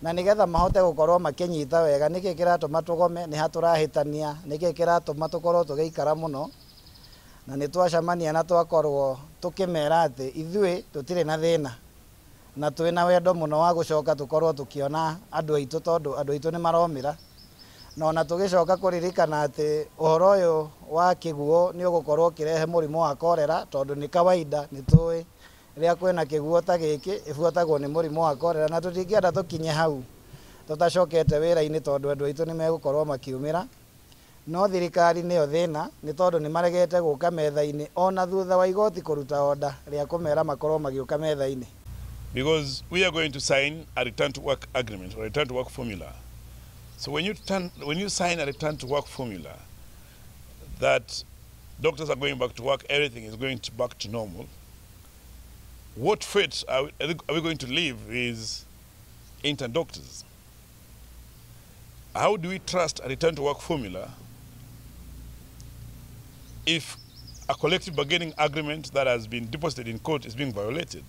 Na nĩgetha mahote gũkorwo makĩnyita wega nĩkĩ kĩratũma tũgome, nĩ ha tũrahĩtania, nĩkĩ kĩratũma tũkorwo tũgĩikara mũno. Na nĩ twacemania na twakorwo tũkĩmera atĩ ithuĩ tũtirĩ na thĩna na twĩna wendo mũno wa gũcoka tũkorwo tũkĩona andũ aitũ, tondũ andũ aitũ nĩ maromĩra. Na ona tũgĩcoka kũririkana atĩ ũhoro ũyũ wa kĩguũ nĩ ũgũkorwo ũkĩrehe mũrimũ wa korera, tondũ nĩ kawaida nĩ tũĩ rĩrĩa kwĩna kĩguũ ta gĩkĩ ĩbuatagwo nĩ mũrimũ wa korera, na tũtingĩenda tũkinye hau tũtacokete wĩra-inĩ tondũ andũ aitũ nĩ megũkorwo makiumĩra. No thirikari nĩyo thĩna, nĩ tondũ nĩ maregete gũka metha-inĩ ona thutha wa igoti kũruta order rĩa kũmera makorwo magĩũka metha-inĩ. Because we are going to sign a return to work agreement or return to work formula. So when you sign a return to work formula that doctors are going back to work, everything is going to back to normal, what fate are we going to leave with intern doctors? How do we trust a return to work formula if a collective bargaining agreement that has been deposited in court is being violated?